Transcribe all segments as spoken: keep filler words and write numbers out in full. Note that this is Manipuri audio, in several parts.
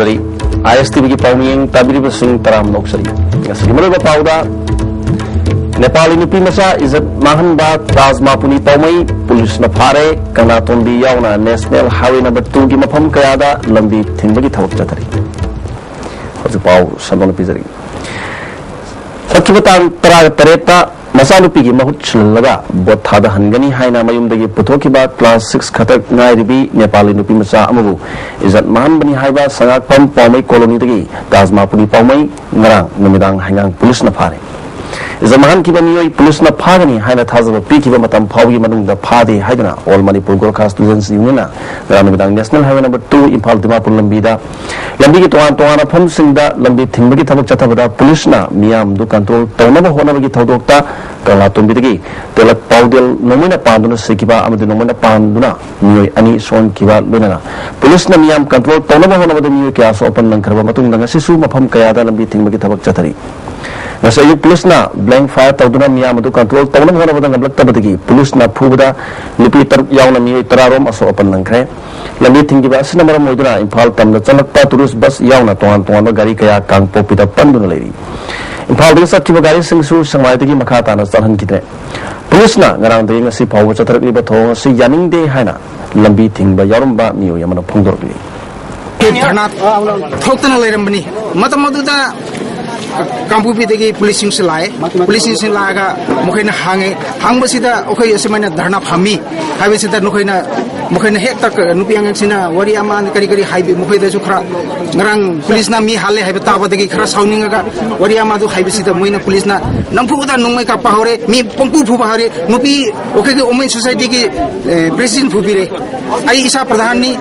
ꯖꯔꯤ꯫ ꯑꯥꯏ ꯑꯦꯁ ꯇꯤ ꯚꯤꯒꯤ ꯄꯥꯎꯃꯤꯌꯦꯡ ꯇꯥꯕꯤꯔꯤꯕꯁꯤꯡ ꯇꯔꯥꯝꯅ ꯑꯣꯛꯆꯔꯤ꯫ ꯉꯁꯤꯒꯤ ꯃꯔꯨꯑꯣꯏꯕ ꯄꯥꯎꯗ, ꯅꯦꯄꯥꯂꯤ ꯅꯨꯄꯤ ꯃꯆꯥ ꯏꯖꯠ ꯃꯥꯡꯍꯟꯕ ꯇꯥꯖ ꯃꯥꯄꯨꯅꯤ ꯄꯥꯎꯃꯩ ꯄꯨꯂꯤꯁꯅ ꯐꯥꯔꯦ꯫ ꯀꯪꯂꯥꯇꯣꯝꯕꯤ ꯌꯥꯎꯅ ꯅꯦꯁꯅꯦꯜ ꯍꯥꯏꯋꯦ ꯅꯝꯕꯔ ꯇꯨꯒꯤ ꯃꯐꯝ ꯀꯌꯥꯗ ꯂꯝꯕꯤ ꯊꯤꯡꯕꯒꯤ ꯊꯕꯛ ꯆꯠꯊꯔꯤ꯫ ꯍꯧꯖꯤꯛ ꯄꯥꯎ ꯁꯟꯗꯣꯛꯅ ꯄꯤꯖꯔꯤ꯫ ꯆꯠꯈꯤꯕ ꯇꯥꯡ ꯇꯔꯥꯇꯔꯦꯠꯇ ꯃꯆꯥꯅꯨꯄꯤꯒꯤ ꯃꯍꯨꯠ ꯁꯤꯜꯍꯜꯂꯒ ꯚꯣꯠ ꯊꯥꯗꯍꯟꯒꯅꯤ ꯍꯥꯏꯅ ꯃꯌꯨꯝꯗꯒꯤ ꯄꯨꯊꯣꯛꯈꯤꯕ ꯀ꯭ꯂꯥꯁ ꯁꯤꯛꯁ ꯈꯛꯇ ꯉꯥꯏꯔꯤꯕꯤ ꯅꯦꯄꯥꯂꯤ ꯅꯨꯄꯤ ꯃꯆꯥ ꯑꯃꯕꯨ ꯏꯖꯠ ꯃꯥꯡꯍꯟꯕꯅꯤ ꯍꯥꯏꯕ ꯁꯉꯥꯛꯐꯝ ꯄꯥꯎꯃꯩ ꯀꯣꯂꯣꯅꯤꯗꯒꯤ ꯇꯥꯖ ꯃꯥꯄꯨꯅꯤ ꯄꯥꯎꯃꯩ ꯉꯔꯥꯡ ꯅꯨꯃꯤꯗꯥꯡ ꯍꯩꯉꯥꯡ ꯄꯨꯂꯤꯁꯅ ꯐꯥꯔꯦ꯫ ꯏꯖꯠ ꯃꯥꯡꯍꯟꯈꯤꯕ ꯃꯤꯑꯣꯏ ꯄꯨꯂꯤꯁꯅ ꯐꯥꯒꯅꯤ ꯍꯥꯏꯅ ꯊꯥꯖꯕ ꯄꯤꯈꯤꯕ ꯃꯇꯝ ꯐꯥꯎꯕꯒꯤ ꯃꯅꯨꯡꯗ ꯐꯥꯗꯦ ꯍꯥꯏꯗꯨꯅ ꯑꯣꯜ ꯃꯅꯤꯄꯨꯔ ꯒꯣꯔꯈꯥ ꯁ꯭ꯇꯨꯗꯦꯟꯠꯁ ꯌꯨꯅꯤꯌꯟꯅ ꯉꯔꯥꯡ ꯅꯨꯃꯤꯗꯥꯡ national highway number two Imphal Dimapur ꯂꯝꯕꯤꯗ ꯂꯝꯕꯤꯒꯤ ꯇꯣꯉꯥꯟ ꯇꯣꯉꯥꯟꯕ ꯃꯐꯝꯁꯤꯡꯗ ꯂꯝꯕꯤ ꯊꯤꯡꯕꯒꯤ ꯊꯕꯛ ꯆꯠꯊꯕꯗ ꯄꯨꯂꯤꯁꯅ ꯃꯤꯌꯥꯝꯗꯨ ꯀꯟꯇ꯭ꯔꯣꯜ ꯇꯧꯅꯕ ꯍꯣꯠꯅꯕꯒꯤ ꯊꯧꯗꯣꯛꯇ ꯀꯪꯂꯥꯇꯣꯝꯕꯤꯗꯒꯤ ꯇꯦꯂꯛ ꯄꯥꯎꯗꯦꯜ ꯅꯣꯡꯃꯩꯅ ꯄꯥꯟꯗꯨꯅ ꯁꯤꯈꯤꯕ ꯑꯃꯗꯤ ꯅꯣꯡꯃꯩꯅ ꯄꯥꯟꯗꯨꯅ ꯃꯤꯑꯣꯏ ꯑꯅꯤ ꯁꯣꯛꯍꯟꯈꯤꯕ ꯂꯣꯏꯅꯅ ꯄꯨꯂꯤꯁꯅ ꯃꯤꯌꯥꯝ ꯀꯟꯇ꯭ꯔꯣꯜ ꯇꯧꯅꯕ ꯍꯣꯠꯅꯕꯗ ꯃꯤꯑꯣꯏ ꯀꯌꯥ ꯑꯁꯣꯛ ꯑꯄꯟ ꯅꯪꯈ꯭ꯔꯕ ꯃꯇꯨꯡꯗ ꯉꯁꯤꯁꯨ ꯃꯐꯝ ꯀꯌꯥꯗ ꯂꯝꯕꯤ ꯊꯤꯡꯕꯒꯤ ꯊꯕꯛ ꯆꯠꯊꯔꯤ꯫ ꯉꯁꯤ ꯑꯌꯨꯛ ꯄꯨꯂꯤꯁꯅ ꯕ꯭ꯂꯦꯡ ꯐꯥꯌꯔ ꯇꯧꯗꯨꯅ ꯃꯤꯌꯥꯝ ꯑꯗꯨ ꯀꯟꯇ꯭ꯔꯣꯜ ꯇꯧꯅꯕ ꯍꯣꯠꯅꯕꯗ ꯉꯝꯂꯛꯇꯕꯗꯒꯤ ꯄꯨꯂꯤꯁꯅ ꯐꯨꯕꯗ ꯅꯨꯄꯤ ꯇꯔꯨꯛ ꯌꯥꯎꯅ ꯃꯤꯑꯣꯏ ꯇꯔꯥꯔꯣꯝ ꯑꯁꯣꯛ ꯑꯄꯟ ꯅꯪꯈ꯭ꯔꯦ꯫ ꯂꯝꯕꯤ ꯊꯤꯡꯈꯤꯕ ꯑꯁꯤꯅ ꯃꯔꯝ ꯑꯣꯏꯗꯨꯅ ꯏꯝꯐꯥꯜ ꯇꯝꯅ ꯆꯪꯂꯛꯄ ꯇꯨꯔꯤꯁ ꯕꯁ ꯌꯥꯎꯅ ꯇꯣꯉꯥꯟ ꯇꯣꯉꯥꯟꯕ ꯒꯥꯔꯤ ꯀꯌꯥ ꯀꯥꯡꯄꯣꯛꯄꯤꯗ ꯄꯟꯗꯨꯅ ꯂꯩꯔꯤ꯫ ꯏꯝꯐꯥꯜꯗꯒꯤ ꯆꯠꯈꯤꯕ ꯒꯥꯔꯤꯁꯤꯡꯁꯨ ꯁꯦꯡꯃꯥꯏꯗꯒꯤ ꯃꯈꯥ ꯇꯥꯅ ꯆꯠꯍꯟꯈꯤꯗ꯭ꯔꯦ꯫ ꯄꯨꯂꯤꯁꯅ ꯉꯔꯥꯡꯗꯒꯤ ꯉꯁꯤ ꯐꯥꯎꯕ ꯆꯠꯊꯔꯛꯂꯤꯕ ꯊꯧꯑꯣꯡ ꯑꯁꯤ ꯌꯥꯅꯤꯡꯗꯦ ꯍꯥꯏꯅ ꯂꯝꯕꯤ ꯊꯤꯡꯕ ꯌꯥꯎꯔꯝꯕ ꯃꯤꯑꯣꯏ ꯑꯃꯅ ꯐꯣꯡꯗꯣꯔꯛꯂꯤ꯫ ꯙꯔꯅꯥ ꯊꯣꯛꯇꯅ ꯂꯩꯔꯝꯕꯅꯤ꯫ ꯃꯇꯝ ꯑꯗꯨꯗ ꯀꯥꯡꯄꯣꯛꯄꯤꯗꯒꯤ ꯄꯨꯂꯤꯁꯁꯤꯡꯁꯨ ꯂꯥꯛꯑꯦ꯫ ꯄꯨꯂꯤꯁꯁꯤꯡꯁꯤ ꯂꯥꯛꯑꯒ ꯃꯈꯣꯏꯅ ꯍꯥꯡꯉꯦ꯫ ꯍꯥꯡꯕꯁꯤꯗ ꯑꯩꯈꯣꯏ ꯑꯁꯨꯃꯥꯏꯅ ꯙꯔꯅꯥ ꯐꯝꯃꯤ ꯍꯥꯏꯕꯁꯤꯗ ꯅꯈꯣꯏꯅ, ꯃꯈꯣꯏꯅ ꯍꯦꯛꯇ ꯅꯨꯄꯤ ꯑꯉꯥꯡꯁꯤꯅ ꯋꯥꯔꯤ ꯑꯃ ꯀꯔꯤ ꯀꯔꯤ ꯍꯥꯏꯕꯤ, ꯃꯈꯣꯏꯗꯁꯨ ꯈꯔ ꯉꯔꯥꯡ ꯄꯨꯂꯤꯁꯅ ꯃꯤ ꯍꯥꯜꯂꯦ ꯍꯥꯏꯕ ꯇꯥꯕꯗꯒꯤ ꯈꯔ ꯁꯥꯎꯅꯤꯡꯉꯒ ꯋꯥꯔꯤ ꯑꯃꯗꯨ ꯍꯥꯏꯕꯁꯤꯗ ꯃꯣꯏꯅ ꯄꯨꯂꯤꯁꯅ ꯅꯝꯐꯨꯗ ꯅꯣꯡꯃꯩ ꯀꯥꯞꯄ ꯍꯧꯔꯦ, ꯃꯤ ꯄꯪꯐꯨ ꯐꯨꯕ ꯍꯧꯔꯦ꯫ ꯅꯨꯄꯤ ꯑꯩꯈꯣꯏꯒꯤ ꯋꯨꯃꯦꯟ ꯁꯣꯁꯥꯏꯇꯤꯒꯤ, ꯑꯦ, ꯄ꯭ꯔꯦꯁꯤꯗꯦꯟꯠ ꯐꯨꯕꯤꯔꯦ, ꯑꯩ ꯏꯁꯥ ꯄ꯭ꯔꯙꯥꯟꯅꯤ,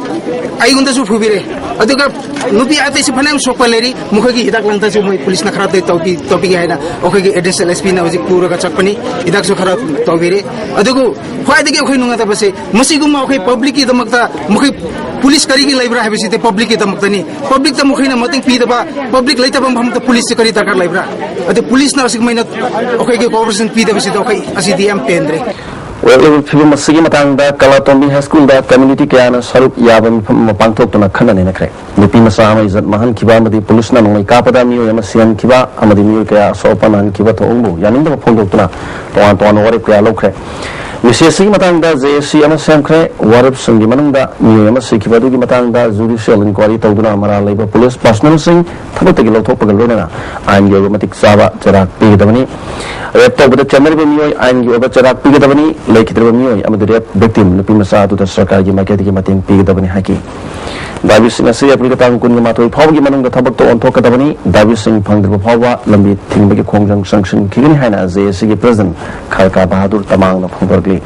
ꯑꯩꯉꯣꯟꯗꯁꯨ ꯐꯨꯕꯤꯔꯦ꯫ ꯑꯗꯨꯒ ꯅꯨꯄꯤ ꯑꯇꯩꯁꯨ ꯐꯅꯌꯥꯝ ꯁꯣꯛꯄ ꯂꯩꯔꯤ, ꯃꯈꯣꯏꯒꯤ ꯍꯤꯗꯥꯛ ꯂꯥꯡꯊꯛꯁꯨ ꯃꯣꯏ ꯄꯨꯂꯤꯁꯅ ꯈꯔ ꯇꯧꯕꯤ-, ꯇꯧꯕꯤꯒꯦ ꯍꯥꯏꯅ ꯑꯩꯈꯣꯏꯒꯤ ꯑꯦꯗꯤꯁꯅꯦꯜ ꯑꯦꯁ ꯄꯤꯅ ꯍꯧꯖꯤꯛ ꯄꯨꯔꯒ ꯆꯠꯄꯅꯤ꯫ ꯍꯤꯗꯥꯛꯁꯨ ꯈꯔ ꯇꯧꯕꯤꯔꯦ꯫ ꯑꯗꯨꯕꯨ ꯈ꯭ꯋꯥꯏꯗꯒꯤ ꯑꯩꯈꯣꯏ ꯅꯨꯡꯉꯥꯏꯇꯕꯁꯦ ꯃꯁꯤꯒꯨꯝꯕ ꯑꯩꯈꯣꯏ ꯄꯕ꯭ꯂꯤꯛꯀꯤꯗꯃꯛꯇ ꯃꯈꯣꯏ ꯄꯨꯂꯤꯁ ꯀꯔꯤꯒꯤ ꯂꯩꯕ꯭ꯔꯥ ꯍꯥꯏꯕꯁꯤꯗꯤ ꯄꯕ꯭ꯂꯤꯛꯀꯤꯗꯃꯛꯇꯅꯤ꯫ ꯄꯕ꯭ꯂꯤꯛꯇ ꯃꯈꯣꯏꯅ ꯃꯇꯦꯡ ꯄꯤꯗꯕ, ꯄꯕ꯭ꯂꯤꯛ ꯂꯩꯇꯕ ꯃꯐꯝꯗ ꯄꯨꯂꯤꯁꯁꯦ ꯀꯔꯤ ꯗꯔꯀꯥꯔ ꯂꯩꯕ꯭ꯔꯥ? ꯑꯗꯨ ꯄꯨꯂꯤꯁꯅ ꯑꯁꯨꯃꯥꯏꯅ ꯑꯩꯈꯣꯏꯒꯤ ꯀꯣꯑꯣꯄꯔꯦꯁꯟ ꯄꯤꯗꯕꯁꯤꯗ ꯑꯩꯈꯣꯏ ꯑꯁꯤꯗꯤ ꯌꯥꯝ ꯄꯦꯟꯗ꯭ꯔꯦ꯫ ꯍꯧꯔꯛꯂꯤꯕ ꯐꯤꯕꯝ ꯑꯁꯤꯒꯤ ꯃꯇꯥꯡꯗ ꯀꯂꯥꯇꯣꯝꯕꯤ ꯍꯥꯏ ꯁ꯭ꯀꯨꯜꯗ ꯀꯝꯃ꯭ꯌꯨꯅꯤꯇꯤ ꯀꯌꯥꯅ ꯁꯔꯨꯛ ꯌꯥꯕ ꯃꯤꯐꯝ ꯑꯃ ꯄꯥꯡꯊꯣꯛꯇꯨꯅ ꯈꯟꯅ ꯅꯩꯅꯈ꯭ꯔꯦ꯫ ꯅꯨꯄꯤ ꯃꯆꯥ ꯑꯃ ꯏꯖꯠ ꯃꯥꯡꯍꯟꯈꯤꯕ ꯑꯃꯗꯤ ꯄꯨꯂꯤꯁꯅ ꯅꯣꯡꯃꯩ ꯀꯥꯞꯄꯗ ꯃꯤꯑꯣꯏ ꯑꯃ ꯁꯤꯍꯟꯈꯤꯕ ꯑꯃꯗꯤ ꯃꯤꯑꯣꯏ ꯀꯌꯥ ꯑꯁꯣꯛ ꯑꯄꯟ ꯅꯪꯍꯟꯈꯤꯕ ꯊꯧꯑꯣꯡꯕꯨ ꯌꯥꯅꯤꯡꯗꯕ ꯐꯣꯡꯗꯣꯛꯇꯨꯅ ꯇꯣꯉꯥꯟ ꯇꯣꯉꯥꯟꯕ ꯋꯥꯔꯦꯞ ꯀꯌꯥ ꯂꯧꯈ꯭ꯔꯦ꯫ ꯃꯤꯁꯤ ꯑꯁꯤꯒꯤ ꯃꯇꯥꯡꯗ ꯖꯦ ꯑꯦ ꯁꯤ ꯑꯃ ꯁꯦꯝꯈ꯭ꯔꯦ꯫ ꯋꯥꯔꯦꯞꯁꯤꯡꯒꯤ ꯃꯅꯨꯡꯗ ꯃꯤꯑꯣꯏ ꯑꯃ ꯁꯤꯈꯤꯕ ꯑꯗꯨꯒꯤ ꯃꯇꯥꯡꯗ ꯖꯨꯗꯤꯁꯤꯌꯦꯜ ꯏꯟꯀ꯭ꯋꯥꯏꯔꯤ ꯇꯧꯗꯨꯅ ꯃꯔꯥꯜ ꯂꯩꯕ ꯄꯨꯂꯤꯁ ꯄꯥꯔꯁꯣꯅꯦꯜꯁꯤꯡ ꯊꯕꯛꯇꯒꯤ ꯂꯧꯊꯣꯛꯄꯒ ꯂꯣꯏꯅꯅ ꯑꯥꯏꯟꯒꯤ ꯑꯣꯏꯕ ꯃꯇꯤꯛ ꯆꯥꯕ ꯆꯩꯔꯥꯛ ꯄꯤꯒꯗꯕꯅꯤ꯫ ꯔꯦꯞ ꯇꯧꯕꯗ ꯆꯦꯟꯅꯔꯤꯕ ꯃꯤꯑꯣꯏ ꯑꯥꯏꯟꯒꯤ ꯑꯣꯏꯕ ꯆꯩꯔꯥꯛ ꯄꯤꯒꯗꯕꯅꯤ꯫ ꯂꯩꯈꯤꯗ꯭ꯔꯕ ꯃꯤꯑꯣꯏ ꯑꯃꯗꯤ ꯔꯦꯞ ꯚꯤꯛꯇꯤꯝ ꯅꯨꯄꯤ ꯃꯆꯥ ꯑꯗꯨꯗ ꯁꯔꯀꯥꯔꯒꯤ ꯃꯥꯏꯀꯩꯗꯒꯤ ꯃꯇꯦꯡ ꯄꯤꯒꯗꯕꯅꯤ ꯍꯥꯏꯈꯤ꯫ ꯗꯥꯕꯤꯁꯤꯡ ꯑꯁꯤ ꯑꯦꯄ꯭ꯔꯤꯜꯒꯤ ꯇꯥꯡ ꯀꯨꯟꯒ ꯃꯥꯊꯣꯏ ꯐꯥꯎꯕꯒꯤ ꯃꯅꯨꯡꯗ ꯊꯕꯛꯇ ꯑꯣꯟꯊꯣꯛꯀꯗꯕꯅꯤ꯫ ꯗꯥꯕꯤꯁꯤꯡ ꯐꯪꯗ꯭ꯔꯤꯕ ꯐꯥꯎꯕ ꯂꯝꯕꯤ ꯊꯤꯡꯕꯒꯤ ꯈꯣꯡꯖꯪ ꯆꯪꯁꯤꯟꯈꯤꯒꯅꯤ ꯍꯥꯏꯅ ꯖꯦ ꯑꯦ ꯁꯤꯒꯤ ꯄ꯭ꯔꯦꯁꯤꯗꯦꯟꯠ ꯈꯔꯀꯥ ꯕꯍꯥꯗꯨꯔ ꯇꯃꯥꯡꯅ ꯐꯣꯡꯗꯣꯔꯛꯂꯤ꯫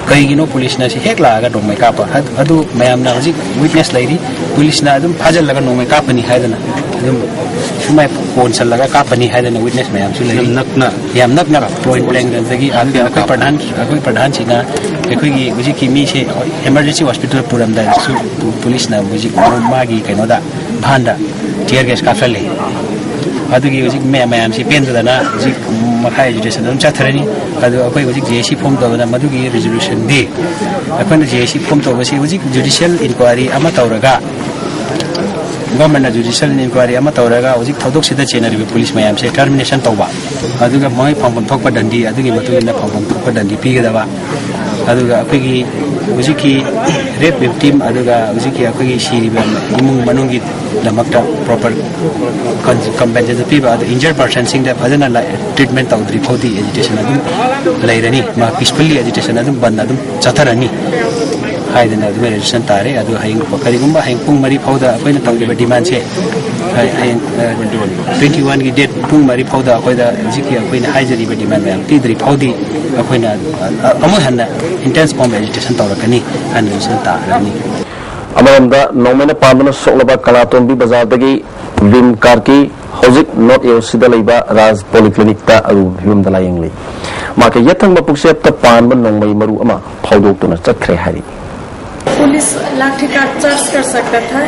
ꯀꯩꯒꯤꯅꯣ ꯄꯨꯂꯤꯁꯅ ꯁꯤ ꯍꯦꯛ ꯂꯥꯛꯑꯒ ꯅꯣꯡꯃꯩ ꯀꯥꯞꯄ? ꯑꯗꯨ, ꯑꯗꯨ ꯃꯌꯥꯝꯅ ꯍꯧꯖꯤꯛ ꯋꯤꯠꯅꯦꯁ ꯂꯩꯔꯤ꯫ ꯄꯨꯂꯤꯁꯅ ꯑꯗꯨꯝ ꯐꯥꯖꯤꯜꯂꯒ ꯅꯣꯡꯃꯩ ꯀꯥꯞꯄꯅꯤ ꯍꯥꯏꯗꯅ, ꯑꯗꯨꯝ ꯁꯨꯃꯥꯏ ꯀꯣꯟꯁꯜꯂꯒ ꯀꯥꯞꯄꯅꯤ ꯍꯥꯏꯗꯅ ꯋꯤꯠꯅꯦꯁ ꯃꯌꯥꯝꯁꯨ ꯂꯩꯔꯤ꯫ ꯌꯥꯝ ꯅꯛꯅ꯫ ꯌꯥꯝ ꯅꯛꯅ ꯄꯣꯏꯟ ꯕ꯭ꯂꯦꯡꯗꯒꯤ ꯑꯩꯈꯣꯏ ꯄ꯭ꯔꯙꯥꯟ, ꯑꯩꯈꯣꯏ ꯄ꯭ꯔꯙꯥꯟꯁꯤꯅ ꯑꯩꯈꯣꯏꯒꯤ ꯍꯧꯖꯤꯛꯀꯤ ꯃꯤꯁꯦ ꯏꯃꯔꯖꯦꯟꯁꯤ ꯍꯣꯁꯄꯤꯇꯥꯜ ꯄꯨꯔꯝꯗꯥꯏꯗꯁꯨ ꯄꯨ-, ꯄꯨꯂꯤꯁꯅ ꯍꯧꯖꯤꯛ ꯃꯥꯒꯤ ꯀꯩꯅꯣꯗ, ꯚꯥꯟꯗ ꯇꯤꯌꯔ ꯒꯦꯁ ꯀꯥꯞꯁꯜꯂꯤ꯫ ꯑꯗꯨꯒꯤ ꯍꯧꯖꯤꯛ ꯃꯌꯥꯝ, ꯃꯌꯥꯝꯁꯤ ꯄꯦꯟꯗꯗꯅ ꯍꯧꯖꯤꯛ ꯃꯈꯥ ꯑꯦꯖꯤꯇꯦꯁꯟ ꯑꯗꯨꯝ ꯆꯠꯊꯔꯅꯤ꯫ ꯑꯗꯨ ꯑꯩꯈꯣꯏ ꯍꯧꯖꯤꯛ ꯖꯦ ꯑꯦ ꯁꯤ ꯐꯣꯝ ꯇꯧꯗꯅ ꯃꯗꯨꯒꯤ ꯔꯤꯖꯣꯂꯨꯁꯟꯗꯤ ꯑꯩꯈꯣꯏꯅ ꯖꯦ ꯑꯦ ꯁꯤ ꯐꯣꯝ ꯇꯧꯕꯁꯤ ꯍꯧꯖꯤꯛ ꯖꯨꯗꯤꯁꯤꯌꯦꯜ ꯏꯟꯀ꯭ꯋꯥꯏꯔꯤ ꯑꯃ ꯇꯧꯔꯒ, ꯒꯣꯔꯃꯦꯟꯅ ꯖꯨꯗꯤꯁꯤꯌꯦꯜ ꯏꯟꯀ꯭ꯋꯥꯏꯔꯤ ꯑꯃ ꯇꯧꯔꯒ ꯍꯧꯖꯤꯛ ꯊꯧꯗꯣꯛꯁꯤꯗ ꯆꯦꯟꯅꯔꯤꯕ ꯄꯨꯂꯤꯁ ꯃꯌꯥꯝꯁꯦ ꯇꯔꯃꯤꯅꯦꯁꯟ ꯇꯧꯕ, ꯑꯗꯨꯒ ꯃꯣꯏ ꯐꯪꯐꯝ ꯊꯣꯛꯄ ꯗꯟꯗꯤ, ꯑꯗꯨꯒꯤ ꯃꯇꯨꯡ ꯏꯟꯅ ꯐꯪꯐꯝ ꯊꯣꯛꯄ ꯗꯟꯗꯤ ꯄꯤꯒꯗꯕ꯫ ꯑꯗꯨꯒ ꯑꯩꯈꯣꯏꯒꯤ ꯍꯧꯖꯤꯛꯀꯤ ꯔꯦꯞ ꯚꯤꯛꯇꯤꯝ, ꯑꯗꯨꯒ ꯍꯧꯖꯤꯛꯀꯤ ꯑꯩꯈꯣꯏꯒꯤ ꯁꯤꯔꯤꯕ ꯏꯃꯨꯡ ꯃꯅꯨꯡꯒꯤꯗꯃꯛꯇ ꯄ꯭ꯔꯣꯄꯔ ꯀꯝꯄꯦꯟꯁꯦꯁꯟ ꯄꯤꯕ, ꯑꯗꯨ ꯏꯟꯖꯔ ꯄꯥꯔꯁꯟꯁꯤꯡꯗ ꯐꯖꯅ ꯇ꯭ꯔꯤꯠꯃꯦꯟ ꯇꯧꯗ꯭ꯔꯤ ꯐꯥꯎꯗꯤ ꯑꯦꯖꯤꯇꯦꯁꯟ ꯑꯗꯨꯝ ꯂꯩꯔꯅꯤ, ꯃꯥ ꯄꯤꯁꯐꯨꯜꯂꯤ ꯑꯦꯖꯤꯇꯦꯁꯟ ꯑꯗꯨꯝ ꯕꯟ ꯑꯗꯨꯝ ꯆꯠꯊꯔꯅꯤ ꯍꯥꯏꯗꯅ ꯑꯗꯨꯝ ꯔꯦꯖꯤꯁꯇ꯭ꯔꯦꯁꯟ ꯇꯥꯔꯦ꯫ ꯑꯗꯨ ꯍꯌꯦꯡ, ꯀꯔꯤꯒꯨꯝꯕ ꯍꯌꯦꯡ ꯄꯨꯡ ꯃꯔꯤ ꯐꯥꯎꯗ ꯑꯩꯈꯣꯏꯅ ꯇꯧꯔꯤꯕ ꯗꯤꯃꯥꯟꯁꯦ, ꯍꯌꯦꯡ ꯇ꯭ꯋꯦꯟꯇꯤ ꯋꯥꯟꯒꯤ ꯗꯦꯠ ꯄꯨꯡ ꯃꯔꯤ ꯐꯥꯎꯗ ꯑꯩꯈꯣꯏꯗ ꯍꯧꯖꯤꯛꯀꯤ ꯑꯩꯈꯣꯏꯅ ꯍꯥꯏꯖꯔꯤꯕ ꯗꯤꯃꯥꯟ ꯃꯌꯥꯝ ꯄꯤꯗ꯭ꯔꯤ ꯐꯥꯎꯗꯤ ꯑꯩꯈꯣꯏꯅ ꯑꯃꯨꯛ ꯍꯟꯅ ꯏꯟꯇꯦꯟꯁ ꯐꯣꯝ ꯑꯦꯖꯤꯇꯦꯁꯟ ꯇꯧꯔꯛꯀꯅꯤ ꯍꯥꯏꯅ ꯔꯦꯖꯤꯁꯇ꯭ꯔꯦꯁꯟ ꯇꯥꯔꯅꯤ꯫ ꯑꯃꯔꯣꯝꯗ ꯅꯣꯡꯃꯩꯅ ꯄꯥꯟꯗꯨꯅ ꯁꯣꯛꯂꯕ ꯀꯂꯥꯇꯣꯝꯕꯤ ꯕꯖꯥꯔꯗꯒꯤ ꯚꯤꯝ ꯀꯥꯔꯀꯤ ꯍꯧꯖꯤꯛ ꯅꯣꯔꯠ ꯑꯦ ꯑꯣ ꯁꯤꯗ ꯂꯩꯕ ꯔꯥꯖ ꯄꯣꯂꯤꯀ꯭ꯂꯤꯅꯤꯛꯇ ꯑꯔꯨꯕ ꯐꯤꯕꯝꯗ ꯂꯥꯌꯦꯡꯂꯤ꯫ ꯃꯍꯥꯛꯀꯤ ꯌꯦꯠꯊꯪꯕ ꯄꯨꯛꯆꯦꯞꯇ ꯄꯥꯟꯕ ꯅꯣꯡꯃꯩ ꯃꯔꯨ ꯑꯃ ꯐꯥꯎꯗꯣꯛꯇꯨꯅ ꯆꯠꯈ꯭ꯔꯦ ꯍꯥꯏꯔꯤ꯫ पुलिस लाठीचार्ज कर सकता था,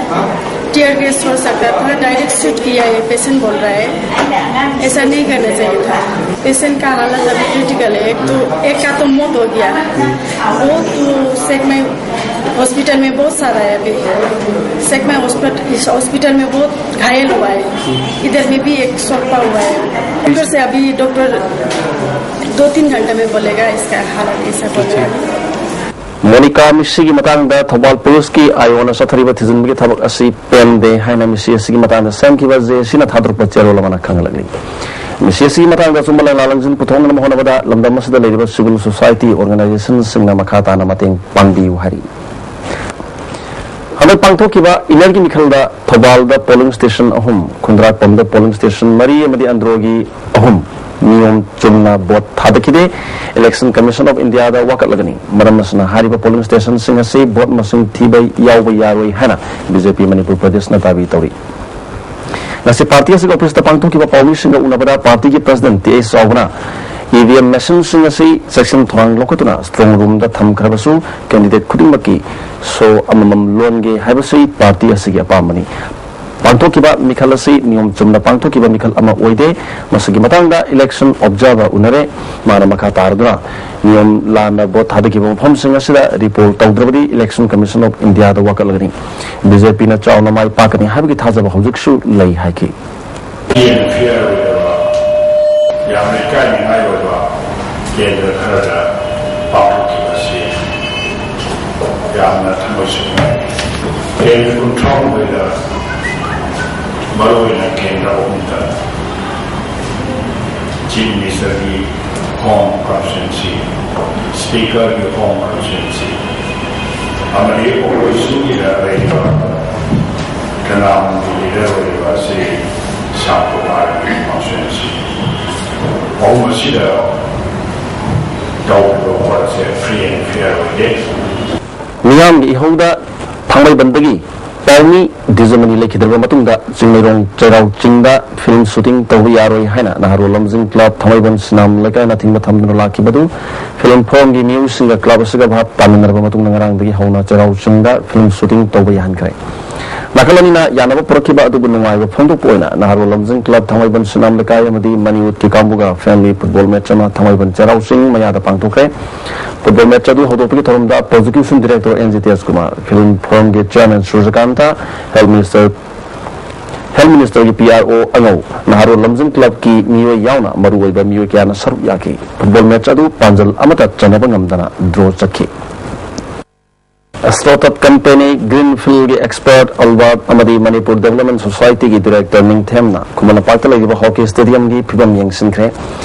टीयर गैस हो सकता था, डायरेक्ट शूट किया, ये पेशेंट बोल रहा है। ऐसा नहीं करना चाहिए था। पेशेंट का हालत अभी क्रिटिकल है। एक तो एक का तो मौत हो गया, वो तो सेक में हॉस्पिटल में बहुत सारा है अभी। सेक में हॉस्पिटल, इस हॉस्पिटल में बहुत घायल हुआ है। इधर में भी एक सोलपा हुआ है। डॉक्टर से अभी डॉक्टर दो तीन घंटे में बोलेगा इसका हालत ऐसा बोल रहा है। ꯃꯣꯅꯤꯀꯥ ꯃꯤꯁꯤꯒꯤ ꯃꯇꯥꯡꯗ ꯊꯧꯕꯥꯜ ꯄꯨꯂꯤꯁꯀꯤ ꯑꯥꯏ ꯑꯣꯅ ꯆꯠꯊꯔꯤꯕ ꯊꯤꯖꯤꯟꯕꯒꯤ ꯊꯕꯛ ꯑꯁꯤ ꯄꯦꯟꯗꯦ ꯍꯥꯏꯅ ꯃꯤꯁꯤ ꯑꯁꯤꯒꯤ ꯃꯇꯥꯡꯗ ꯁꯦꯝꯈꯤꯕ ꯖꯦ ꯑꯦ ꯁꯤꯅ ꯊꯥꯗꯣꯔꯛꯄ ꯆꯦꯔꯣꯜ ꯑꯃꯅ ꯈꯪꯍꯜꯂꯛꯂꯤ꯫ ꯃꯤꯁꯤ ꯑꯁꯤꯒꯤ ꯃꯇꯥꯡꯗ ꯑꯆꯨꯝꯕ ꯂꯥꯏꯅꯥ ꯂꯪꯖꯤꯟ ꯄꯨꯊꯣꯛꯅꯅꯕ ꯍꯣꯠꯅꯕꯗ ꯂꯝꯗꯝ ꯑꯁꯤꯗ ꯂꯩꯔꯤꯕ ꯁꯤꯚꯤꯜ ꯁꯣꯁꯥꯏꯇꯤ ꯑꯣꯔꯒꯅꯥꯏꯖꯦꯁꯟꯁꯤꯡꯅ ꯃꯈꯥ ꯇꯥꯅ ꯃꯇꯦꯡ ꯄꯥꯡꯕꯤꯌꯨ ꯍꯥꯏꯔꯤ꯫ ꯍꯟꯗꯛ ꯄꯥꯡꯊꯣꯛꯈꯤꯕ ꯏꯟꯅꯔꯒꯤ ꯃꯤꯈꯜꯗ ꯊꯧꯕꯥꯜꯗ ꯄꯣꯂꯤꯡ ꯁ꯭ꯇꯦꯁꯟ ꯑꯍꯨꯝ, ꯈꯨꯟꯗ꯭ꯔꯥꯛꯄꯝꯗ ꯄꯣꯂꯤꯡ ꯁ꯭ꯇꯦꯁꯟ ꯃꯔꯤ ꯑꯃꯗꯤ ꯑꯟꯗ꯭ꯔꯣꯒꯤ ꯑꯍꯨꯝ ꯅꯤꯌꯣꯝ ꯆꯨꯝꯅ ꯚꯣꯠ ꯊꯥꯗꯈꯤꯗꯦ꯫ ꯏꯂꯦꯛꯁꯟ ꯀꯃꯤꯁꯟ ꯑꯣꯐ ꯏꯟꯗꯤꯌꯥꯗ ꯋꯥꯀꯠꯂꯒꯅꯤ꯫ ꯃꯔꯝ ꯑꯁꯤꯅ ꯍꯥꯏꯔꯤꯕ ꯄꯣꯂꯤꯡ ꯁ꯭ꯇꯦꯁꯟꯁꯤꯡ ꯑꯁꯤ ꯚꯣꯠ ꯃꯁꯤꯡ ꯊꯤꯕ ꯌꯥꯎꯕ ꯌꯥꯔꯣꯏ ꯍꯥꯏꯅ ꯕꯤ ꯖꯦ ꯄꯤ ꯃꯅꯤꯄꯨꯔ ꯄ꯭ꯔꯗꯦꯁꯅ ꯗꯥꯕꯤ ꯇꯧꯔꯤ꯫ ꯉꯁꯤ ꯄꯥꯔꯇꯤ ꯑꯁꯤꯒꯤ ꯑꯣꯐꯤꯁꯇ ꯄꯥꯡꯊꯣꯛꯈꯤꯕ ꯄꯥꯎꯃꯤꯁꯤꯡꯒ ꯎꯅꯕꯗ ꯄꯥꯔꯇꯤꯒꯤ ꯄ꯭ꯔꯁꯤꯗꯦꯟꯠ ꯇꯤ ꯑꯩꯆ ꯆꯥꯎꯕꯅ ꯏ ꯚꯤ ꯑꯦꯝ ꯃꯦꯁꯤꯟꯁꯤꯡ ꯑꯁꯤ ꯆꯦꯛꯁꯤꯟ ꯊꯧꯔꯥꯡ ꯂꯧꯈꯠꯇꯨꯅ ꯁ꯭ꯇ꯭ꯔꯣꯡ ꯔꯨꯝꯗ ꯊꯝꯈ꯭ꯔꯕꯁꯨ ꯀꯦꯟꯗꯤꯗꯦꯠ ꯈꯨꯗꯤꯡꯃꯛꯀꯤ ꯁꯣ ꯑꯃꯃꯝ ꯂꯣꯟꯒꯦ ꯍꯥꯏꯕꯁꯤ ꯄꯥꯔꯇꯤ ꯑꯁꯤꯒꯤ ꯑꯄꯥꯝꯕꯅꯤ꯫ ꯄꯥꯡꯊꯣꯛꯈꯤꯕ ꯃꯤꯈꯜ ꯑꯁꯤ ꯅꯤꯌꯣꯝ ꯆꯨꯝꯅ ꯄꯥꯡꯊꯣꯛꯈꯤꯕ ꯃꯤꯈꯜ ꯑꯃ ꯑꯣꯏꯗꯦ꯫ ꯃꯁꯤꯒꯤ ꯃꯇꯥꯡꯗ ꯏꯂꯦꯛꯁꯟ ꯑꯣꯕꯖꯥꯔꯚꯔ ꯎꯅꯔꯦ꯫ ꯃꯥꯅ ꯃꯈꯥ ꯇꯥꯔꯗꯨꯅ ꯅꯤꯌꯣꯝ ꯂꯥꯟꯅ ꯚꯣꯠ ꯊꯥꯗꯈꯤꯕ ꯃꯐꯝꯁꯤꯡ ꯑꯁꯤꯗ ꯔꯤꯄꯣꯜ ꯇꯧꯗ꯭ꯔꯕꯗꯤ ꯏꯂꯦꯛꯁꯟ ꯀꯃꯤꯁꯟ ꯑꯣꯐ ꯏꯟꯗꯤꯌꯥꯗ ꯋꯥꯀꯠꯂꯒꯅꯤ꯫ ꯕꯤ ꯖꯦ ꯄꯤꯅ ꯆꯥꯎꯅ ꯃꯥꯏ ꯄꯥꯛꯀꯅꯤ ꯍꯥꯏꯕꯒꯤ ꯊꯥꯖꯕ ꯍꯧꯖꯤꯛꯁꯨ ꯂꯩ ꯍꯥꯏꯈꯤ꯫ ꯌꯥꯝꯅ ꯏꯀꯥꯏꯅꯤꯡꯉꯥꯏ ꯑꯣꯏꯕ ꯀꯦꯟꯗ꯭ꯔ ꯈꯔꯗ ꯄꯥꯡꯊꯣꯛꯈꯤꯕ ꯑꯁꯤ ꯌꯥꯝꯅ ꯊꯃꯣꯏ ꯁꯣꯛꯅꯤꯡꯉꯥꯏ꯫ ꯀꯦꯟꯗ꯭ꯔ ꯀꯨꯟꯊ꯭ꯔꯥ ꯍꯨꯝꯗꯣꯏꯗ ꯃꯔꯨꯑꯣꯏꯅ ꯀꯦꯟꯗ꯭ꯔ ꯑꯍꯨꯝꯗ ꯆꯤꯐ ꯃꯤꯅꯤꯁꯇꯔꯒꯤ ꯍꯣꯝ ꯀꯟꯁꯇꯤꯇ꯭ꯋꯦꯟꯁꯤ, ꯁ꯭ꯄꯤꯀꯔꯒꯤ ꯍꯣꯝ ꯀꯟꯁꯇꯤꯇ꯭ꯋꯦꯟꯁꯤ ꯑꯃꯗꯤ ꯑꯣꯄꯣꯖꯤꯁꯟꯒꯤꯗ ꯂꯩꯔꯤꯕ ꯀꯅꯥꯒꯨꯝꯕ ꯂꯤꯗꯔ ꯑꯣꯏꯔꯤꯕ ꯑꯁꯤ ꯁ꯭ꯌꯥꯝ ꯀꯨꯃꯥꯔꯒꯤ ꯀꯟꯁꯇꯤꯇ꯭ꯋꯦꯟꯁꯤ ꯑꯍꯨꯝ ꯑꯁꯤꯗ ꯇꯧꯔꯤꯕ ꯄꯣꯠꯁꯦ ꯐ꯭ꯔꯤ ꯑꯦꯟ ꯐꯤꯌꯔ ꯑꯣꯏꯗꯦ꯫ ꯃꯤꯌꯥꯝꯒꯤ ꯏꯍꯧꯗ ꯊꯥꯡꯃꯩꯕꯟꯗꯒꯤ ꯄꯥꯎꯃꯤ ꯗꯤꯖꯃꯅꯤ ꯂꯩꯈꯤꯗ꯭ꯔꯕ ꯃꯇꯨꯡꯗ ꯆꯤꯡꯃꯩꯔꯣꯡ ꯆꯩꯔꯥꯎ ꯆꯤꯡꯗ ꯐꯤꯂꯝ ꯁꯨꯇꯤꯡ ꯇꯧꯕ ꯌꯥꯔꯣꯏ ꯍꯥꯏꯅ ꯅꯍꯥꯔꯣꯜ ꯂꯝꯖꯤꯡ ꯀ꯭ꯂꯕ ꯊꯥꯡꯃꯩꯕꯟ ꯁꯤꯅꯥꯝ ꯂꯩꯀꯥꯏꯅ ꯊꯤꯡꯕ ꯊꯝꯗꯨꯅ ꯂꯥꯛꯈꯤꯕꯗꯨ ꯐꯤꯂꯝ ꯐꯣꯔꯝꯒꯤ ꯃꯤꯑꯣꯏꯁꯤꯡꯒ ꯀ꯭ꯂꯕ ꯑꯁꯤꯒ ꯚꯥꯞ ꯇꯥꯃꯤꯟꯅꯔꯕ ꯃꯇꯨꯡꯗ ꯉꯔꯥꯡꯗꯒꯤ ꯍꯧꯅ ꯆꯩꯔꯥꯎ ꯆꯤꯡꯗ ꯐꯤꯂꯝ ꯁꯨꯇꯤꯡ ꯇꯧꯕ ꯌꯥꯍꯟꯈ꯭ꯔꯦ꯫ ꯅꯥꯀꯜ ꯑꯅꯤꯅ ꯌꯥꯅꯕ ꯄꯨꯔꯛꯈꯤꯕ ꯑꯗꯨꯕꯨ ꯅꯨꯡꯉꯥꯏꯕ ꯐꯣꯡꯗꯣꯛꯄ ꯑꯣꯏꯅ ꯅꯍꯥꯔꯣꯜ ꯂꯝꯖꯤꯡ ꯀ꯭ꯂꯕ ꯊꯥꯡꯃꯩꯕꯟ ꯁꯨꯅꯥꯝ ꯂꯩꯀꯥꯏ ꯑꯃꯗꯤ ꯃꯅꯤꯋꯨꯠꯀꯤ ꯀꯥꯡꯕꯨꯒ ꯐ꯭ꯔꯦꯟꯂꯤ ꯐꯨꯠꯕꯣꯜ ꯃꯦꯠꯆ ꯑꯃ ꯊꯥꯡꯃꯩꯕꯟ ꯆꯩꯔꯥꯎ ꯆꯤꯡ ꯃꯌꯥꯗ ꯄꯥꯡꯊꯣꯛꯈ꯭ꯔꯦ꯫ ꯐꯨꯠꯕꯣꯜ ꯃꯦꯠꯆ ꯑꯗꯨ ꯍꯧꯗꯣꯛꯄꯒꯤ ꯊꯧꯔꯝꯗ prosecution director N G Tejkumar, film ꯐꯣꯔꯝꯒꯤ chairman Surajkanta, health minister health ꯃꯤꯅꯤꯁꯇꯔꯒꯤ ꯄꯤ ꯑꯥꯔ ꯑꯣ ꯑꯉꯧ, ꯅꯍꯥꯔꯣꯜ ꯂꯝꯖꯤꯡ ꯀ꯭ꯂꯕꯀꯤ ꯃꯤꯑꯣꯏ ꯌꯥꯎꯅ ꯃꯔꯨꯑꯣꯏꯕ ꯃꯤꯑꯣꯏ ꯀꯌꯥꯅ ꯁꯔꯨꯛ ꯌꯥꯈꯤ꯫ ꯐꯨꯠꯕꯣꯜ ꯃꯦꯠꯆ ꯑꯗꯨ ꯄꯥꯟꯖꯜ ꯑꯃꯠꯇ ꯆꯟꯅꯕ ꯉꯝꯗꯅ ꯗ꯭ꯔꯣ ꯆꯠꯈꯤ꯫ ꯑꯦꯁꯇ꯭ꯔꯣꯇꯞ ꯀꯝꯄꯦꯅꯤ, ꯒ꯭ꯔꯤꯟꯐꯤꯜꯒꯤ ꯑꯦꯛꯁꯄꯔꯠ ꯑꯜꯕꯥꯔꯠ ꯑꯃꯗꯤ ꯃꯅꯤꯄꯨꯔ ꯗꯦꯕꯂꯞꯃꯦꯟ ꯁꯣꯁꯥꯏꯇꯤꯒꯤ ꯗꯤꯔꯦꯛꯇꯔ ꯅꯤꯡꯊꯦꯝꯅ ꯈꯨꯃꯟ ꯂꯝꯄꯥꯛꯇ ꯂꯩꯔꯤꯕ ꯍꯣꯀꯤ ꯁ꯭ꯇꯦꯗꯤꯌꯝꯒꯤ ꯐꯤꯕꯝ ꯌꯦꯡꯁꯤꯟꯈ꯭ꯔꯦ꯫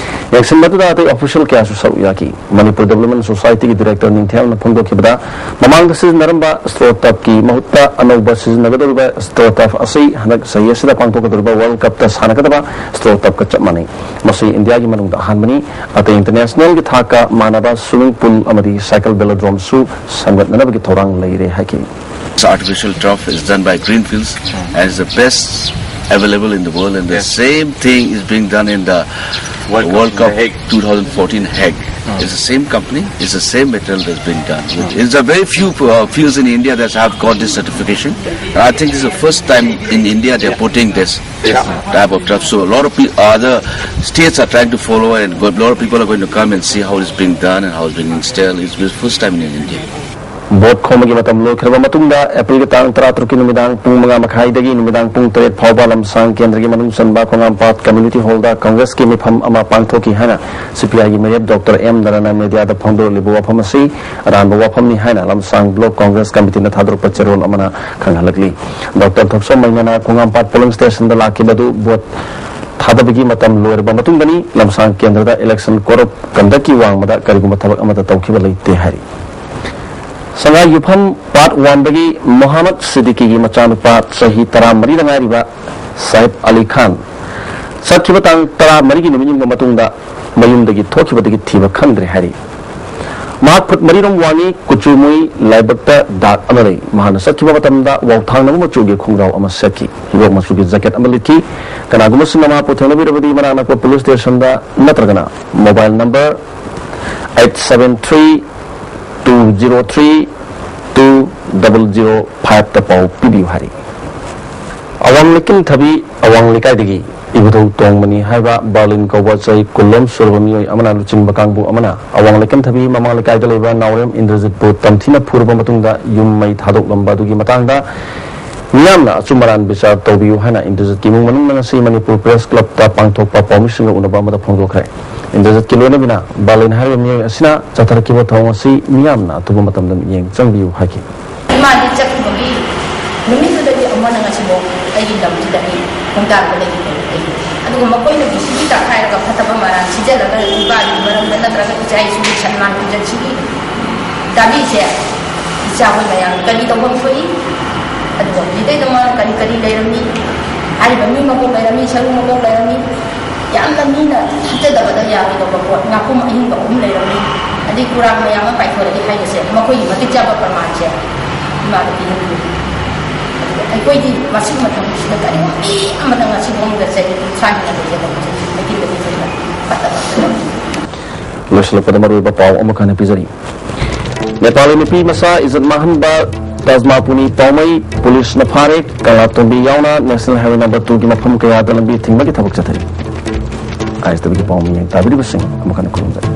ꯌꯦꯡꯁꯤꯟꯕꯗꯨꯗ ꯑꯇꯩ ꯑꯣꯐꯤꯁꯤꯌꯦꯜ ꯀꯌꯥꯁꯨ ꯁꯔꯨꯛ ꯌꯥꯈꯤ꯫ ꯃꯅꯤꯄꯨꯔ ꯗꯦꯕꯂꯞꯃꯦꯟ ꯁꯣꯁꯥꯏꯇꯤꯒꯤ ꯗꯤꯔꯦꯛꯇꯔ ꯅꯤꯡꯊꯦꯝꯅ ꯐꯣꯡꯗꯣꯛꯈꯤꯕꯗ, ꯃꯃꯥꯡꯗ ꯁꯤꯖꯤꯟꯅꯔꯝꯕ ꯑꯦꯁꯇ꯭ꯔꯣꯇꯞꯀꯤ ꯃꯍꯨꯠꯇ ꯑꯅꯧꯕ ꯁꯤꯖꯤꯟꯅꯒꯗꯧꯔꯤꯕ ꯑꯦꯁꯇ꯭ꯔꯣꯇꯞ ꯑꯁꯤ ꯍꯟꯗꯛ ꯆꯍꯤ ꯑꯁꯤꯗ ꯄꯥꯡꯊꯣꯛꯀꯗꯧꯔꯤꯕ ꯋꯥꯔꯜ ꯀꯞꯇ ꯁꯥꯟꯅꯒꯗꯕ ꯑꯦꯁꯇ꯭ꯔꯣꯇꯞꯀ ꯆꯞ ꯃꯥꯟꯅꯩ꯫ ꯃꯁꯤ ꯏꯟꯗꯤꯌꯥꯒꯤ ꯃꯅꯨꯡꯗ ꯑꯍꯥꯟꯕꯅꯤ꯫ ꯑꯇꯩ ꯏꯟꯇꯔꯅꯦꯁꯅꯦꯜꯒꯤ ꯊꯥꯛꯀ ꯃꯥꯟꯅꯕ ꯁ꯭ꯋꯤꯃꯤꯡ ꯄꯨꯜ ꯑꯃꯗꯤ ꯁꯥꯏꯀꯜ ꯚꯦꯂꯣꯗ꯭ꯔꯣꯝꯁꯨ ꯁꯦꯝꯒꯠꯅꯅꯕꯒꯤ ꯊꯧꯔꯥꯡ ꯂꯩꯔꯦ ꯍꯥꯏꯈꯤ꯫ This artificial turf is done by Greenfields and is the best available in the world, and the same thing is being done in the World Cup, World Cup in The Hague. two thousand fourteen Hague. It's the same company, it's the same material that's been done. It's a very few uh, fields in India that have got this certification. I think this is the first time in India they're putting this type of turf. So a lot of pe- other states are trying to follow, and a lot of people are going to come and see how it's being done and how it's being installed. It's the first time in India. Vote ꯈꯣꯝꯕꯒꯤ ꯃꯇꯝ ꯂꯣꯏꯈ꯭ꯔꯕ ꯃꯇꯨꯡꯗ ꯑꯦꯄ꯭ꯔꯤꯜꯒꯤ ꯇꯥꯡ ꯇꯔꯥꯇꯔꯨꯛꯀꯤ ꯅꯨꯃꯤꯗꯥꯡ ꯄꯨꯡ ꯃꯉꯥ ꯃꯈꯥꯏꯗꯒꯤ ꯅꯨꯃꯤꯗꯥꯡ ꯄꯨꯡ ꯇꯔꯦꯠ ꯐꯥꯎꯕ ꯂꯝꯁꯥꯡ ꯀꯦꯟꯗ꯭ꯔꯒꯤ ꯃꯅꯨꯡ ꯆꯟꯕ ꯈꯣꯡꯉꯥꯝꯄꯥꯠ ꯀꯝꯃ꯭ꯌꯨꯅꯤꯇꯤ ꯍꯣꯜꯗ ꯀꯪꯒ꯭ꯔꯦꯁꯀꯤ ꯃꯤꯐꯝ ꯑꯃ ꯄꯥꯡꯊꯣꯛꯈꯤ ꯍꯥꯏꯅ ꯁꯤ ꯄꯤ ꯑꯥꯏꯒꯤ ꯃꯤꯔꯦꯞ ꯗꯣꯛꯇꯔ ꯑꯦꯝ ꯅꯔꯅ ꯃꯦꯗꯤꯌꯥꯗ ꯐꯣꯡꯗꯣꯔꯛꯂꯤꯕ ꯋꯥꯐꯝ ꯑꯁꯤ ꯑꯔꯥꯟꯕ ꯋꯥꯐꯝꯅꯤ ꯍꯥꯏꯅ ꯂꯝꯁꯥꯡ ꯕ꯭ꯂꯣꯛ ꯀꯪꯒ꯭ꯔꯦꯁ ꯀꯃꯤꯇꯤꯅ ꯊꯥꯗꯣꯔꯛꯄ ꯆꯦꯔꯣꯜ ꯑꯃꯅ ꯈꯪꯍꯜꯂꯛꯂꯤ꯫ ꯗꯣꯛꯇꯔ ꯊꯣꯛꯆꯣꯝ ꯃꯩꯅꯅ ꯈꯣꯡꯉꯥꯝꯄꯥꯠ ꯄꯣꯂꯤꯡ ꯁ꯭ꯇꯦꯁꯟꯗ ꯂꯥꯛꯈꯤꯕ ꯑꯗꯨ ꯚꯣꯠ ꯊꯥꯗꯕꯒꯤ ꯃꯇꯝ ꯂꯣꯏꯔꯕ ꯃꯇꯨꯡꯗꯅꯤ꯫ ꯂꯝꯁꯥꯡ ꯀꯦꯟꯗ꯭ꯔꯗ election code of conduct ꯀꯤ ꯋꯥꯡꯃꯗ ꯀꯔꯤꯒꯨꯝꯕ ꯊꯕꯛ ꯑꯃꯠꯇ ꯇꯧꯈꯤꯕ ꯂꯩꯇꯦ ꯍꯥꯏꯔꯤ꯫ ꯁꯉꯥꯏ ꯌꯨꯝꯐꯝ ꯄꯥꯔꯠ ꯋꯥꯟꯗꯒꯤ ꯃꯣꯍꯥꯃꯗ ꯁꯤꯗꯤꯀꯤꯒꯤ ꯃꯆꯥꯅꯨꯄꯥ ꯆꯍꯤ ꯇꯔꯥꯃꯔꯤꯗ ꯉꯥꯏꯔꯤꯕ ꯁꯥꯍꯤꯕ ꯑꯂꯤ ꯈꯥꯟ ꯆꯠꯈꯤꯕ ꯇꯥꯡ ꯇꯔꯥꯃꯔꯤꯒꯤ ꯅꯨꯃꯤꯠ ꯌꯨꯝꯒꯤ ꯃꯇꯨꯡꯗ ꯃꯌꯨꯝꯗꯒꯤ ꯊꯣꯛꯈꯤꯕꯗꯒꯤ ꯊꯤꯕ ꯈꯪꯗ꯭ꯔꯦ ꯍꯥꯏꯔꯤ꯫ ꯃꯍꯥꯛ ꯐꯨꯠ ꯃꯔꯤꯔꯣꯝ ꯋꯥꯡꯏ, ꯀꯨꯆꯨ ꯃꯨꯏ, ꯂꯥꯏꯕꯛꯇ ꯗꯥꯛ ꯑꯃ ꯂꯩ꯫ ꯃꯍꯥꯛꯅ ꯆꯠꯈꯤꯕ ꯃꯇꯝꯗ ꯋꯥꯎꯊꯥꯡꯅꯕ ꯃꯆꯨꯒꯤ ꯈꯣꯡꯒ꯭ꯔꯥꯎ ꯑꯃ ꯁꯦꯠꯈꯤ, ꯍꯤꯒꯣꯛ ꯃꯆꯨꯒꯤ ꯖꯦꯀꯦꯠ ꯑꯃ ꯂꯤꯠꯈꯤ꯫ ꯀꯅꯥꯒꯨꯝꯕꯁꯤꯡꯅ ꯃꯍꯥꯛꯄꯨ ꯊꯦꯡꯅꯕꯤꯔꯕꯗꯤ ꯃꯅꯥꯛ ꯅꯛꯄ ꯄꯨꯂꯤꯁ ꯁ꯭ꯇꯦꯁꯟꯗ ꯅꯠꯇ꯭ꯔꯒꯅ mobile number eight seven three two zero three two double zero five ꯇ ꯄꯥꯎ ꯄꯤꯕꯤꯌꯨ ꯍꯥꯏꯔꯤ꯫ ꯑꯋꯥꯡ ꯂꯩꯀꯤꯟꯊꯕꯤ ꯑꯋꯥꯡ ꯂꯩꯀꯥꯏꯗꯒꯤ ꯏꯕꯨꯙꯧ ꯇꯣꯡꯕꯅꯤ ꯍꯥꯏꯕ ꯕꯥꯔꯂꯤꯟ ꯀꯧꯕ ꯆꯍꯤ ꯀꯨꯟꯂꯣꯝ ꯁꯨꯔꯕ ꯃꯤꯑꯣꯏ ꯑꯃꯅ ꯂꯨꯆꯤꯡꯕ ꯀꯥꯡꯕꯨ ꯑꯃꯅ ꯑꯋꯥꯡ ꯂꯩꯀꯤꯟꯊꯕꯤ ꯃꯃꯥꯡ ꯂꯩꯀꯥꯏꯗ ꯂꯩꯕ ꯅꯥꯎꯔꯦꯝ ꯏꯟꯗ꯭ꯔꯖꯤꯠꯄꯨ ꯇꯝꯊꯤꯅ ꯐꯨꯔꯕ ꯃꯇꯨꯡꯗ ꯌꯨꯝ ꯃꯩ ꯊꯥꯗꯣꯛꯂꯝꯕ ꯑꯗꯨꯒꯤ ꯃꯇꯥꯡꯗ ꯃꯤꯌꯥꯝꯅ ꯑꯆꯨꯝ ꯑꯔꯥꯟ ꯕꯤꯆꯥꯔ ꯇꯧꯕꯤꯌꯨ ꯍꯥꯏꯅ ꯏꯟꯗ꯭ꯔꯖꯤꯠꯀꯤ ꯏꯃꯨꯡ ꯃꯅꯨꯡꯅ ꯉꯁꯤ ꯃꯅꯤꯄꯨꯔ ꯄ꯭ꯔꯦꯁ ꯀ꯭ꯂꯕꯇ ꯄꯥꯡꯊꯣꯛꯄ ꯄꯥꯎꯃꯤꯁꯤꯡꯒ ꯎꯅꯕ ꯑꯃꯗ ꯐꯣꯡꯗꯣꯛꯈ꯭ꯔꯦ꯫ ꯏꯟꯗ꯭ꯔꯖꯤꯠꯀꯤ ꯂꯣꯏꯅꯕꯤꯅ ꯕꯥꯔꯂꯤꯟ ꯍꯥꯏꯔꯤꯕ ꯃꯤꯑꯣꯏ ꯑꯁꯤꯅ ꯆꯠꯊꯔꯛꯈꯤꯕ ꯊꯧꯑꯣꯡ ꯑꯁꯤ ꯃꯤꯌꯥꯝꯅ ꯑꯊꯨꯕ ꯃꯇꯝꯗ ꯃꯤꯠꯌꯦꯡ ꯆꯪꯕꯤꯌꯨ ꯍꯥꯏꯈꯤ꯫ ꯏꯃꯥꯗꯤ ꯆꯠꯈꯤꯕꯒꯤ ꯅꯨꯃꯤꯠꯇꯨꯗꯒꯤ ꯑꯃꯅ ꯉꯁꯤꯐꯥꯎ ꯑꯩꯒꯤ ꯂꯝꯁꯤꯗ ꯑꯩ ꯈꯣꯡꯗꯥꯔꯒ ꯂꯩꯔꯤꯕꯅꯤ꯫ ꯑꯗꯨꯒ ꯃꯈꯣꯏꯅ ꯕꯤ ꯁꯤ ꯕꯤ ꯇꯛꯈꯥꯏꯔꯒ ꯐꯠꯇꯕ ꯃꯔꯥꯜ ꯁꯤꯖꯤꯜꯂꯒ ꯏꯄꯥꯒꯤ ꯃꯔꯝꯗ ꯅꯠꯇ꯭ꯔꯒ ꯏꯆꯥ ꯏꯁꯨꯒꯤ ꯁꯟꯃꯥꯟ ꯈꯨꯝꯖꯟꯁꯤꯒꯤ ꯗꯥꯕꯤꯁꯦ ꯏꯆꯥ ꯍꯣꯏ ꯃꯌꯥꯝ ꯀꯔꯤ ꯇꯧꯐꯝ ꯊꯣꯛꯏ? ꯑꯗꯨꯒ ꯍꯧꯖꯤꯛꯇꯩꯗ ꯃꯥꯅ ꯀꯔꯤ ꯀꯔꯤ ꯂꯩꯔꯝꯃꯤ? ꯍꯥꯏꯔꯤꯕ ꯃꯤ ꯃꯀꯣꯛ ꯂꯩꯔꯝꯃꯤ, ꯁꯔꯨ ꯃꯀꯣꯛ ꯂꯩꯔꯝꯃꯤ, ꯌꯥꯝꯅ ꯃꯤꯅ ꯊꯥꯖꯗꯕꯗ ꯌꯥꯔꯣꯏꯗꯧꯕ ꯄꯣꯠ ꯉꯥꯄꯨꯝ ꯑꯍꯤꯡꯕ ꯑꯍꯨꯝ ꯂꯩꯔꯝꯃꯤ꯫ ꯑꯗꯩ ꯀꯨꯔꯥꯡ ꯃꯌꯥꯝ ꯑꯃ ꯄꯥꯏꯊꯣꯔꯛꯏ ꯍꯥꯏꯕꯁꯦ ꯃꯈꯣꯏꯒꯤ ꯃꯇꯤꯛ ꯆꯥꯕ ꯄ꯭ꯔꯃꯥꯟꯁꯦ ꯏꯃꯥꯗ ꯄꯤꯍꯟꯕꯤꯌꯨ꯫ ꯑꯗꯨꯒ ꯑꯩꯈꯣꯏꯗꯤ ꯃꯁꯤꯒꯤ ꯃꯇꯝꯁꯤꯗ ꯀꯔꯤꯒꯨꯝꯕ ꯃꯤ ꯑꯃꯅ ꯉꯁꯤ ꯐꯥꯎꯕꯗ ꯆꯍꯤ ꯀꯨꯟꯊ꯭ꯔꯥ ꯍꯦꯟꯅ ꯂꯩꯖꯕ ꯃꯇꯝꯁꯤꯗ ꯃꯩꯇꯩ ꯃꯆꯥ ꯐꯠꯇꯕ ꯑꯃꯠꯇ ꯂꯩꯇꯦ꯫ ꯂꯣꯏꯁꯤꯜꯂꯛꯄꯗ ꯃꯔꯨꯑꯣꯏꯕ ꯄꯥꯎ ꯑꯃꯈꯛ ꯍꯥꯟꯅ ꯄꯤꯖꯔꯤ꯫ ꯅꯦꯄꯥꯂꯤ ꯅꯨꯄꯤ ꯃꯆꯥ ꯏꯖꯠ ꯃꯥꯡꯍꯟꯕ ꯇꯥꯖꯃꯥꯄꯨꯅꯤ ꯄꯥꯎꯃꯩ ꯄꯨꯂꯤꯁꯅ ꯐꯥꯔꯦ꯫ ꯀꯪꯂꯥꯇꯣꯡꯕꯤ ꯌꯥꯎꯅ ꯅꯦꯁꯅꯦꯜ ꯍꯥꯏꯋꯦ ꯅꯝꯕꯔ ꯇꯨꯒꯤ ꯃꯐꯝ ꯀꯌꯥꯗ ꯂꯝꯕꯤ ꯊꯤꯡꯕꯒꯤ ꯊꯕꯛ ꯆꯠꯊꯔꯤ꯫ ꯑꯥꯏ ꯑꯦꯁ ꯇꯤꯚꯤꯒꯤ ꯄꯥꯎ ꯃꯤꯠꯌꯦꯡ ꯇꯥꯕꯤꯔꯤꯕꯁꯤꯡ ꯑꯃꯨꯛ ꯍꯟꯅ ꯈꯨꯔꯨꯝꯖꯔꯤ꯫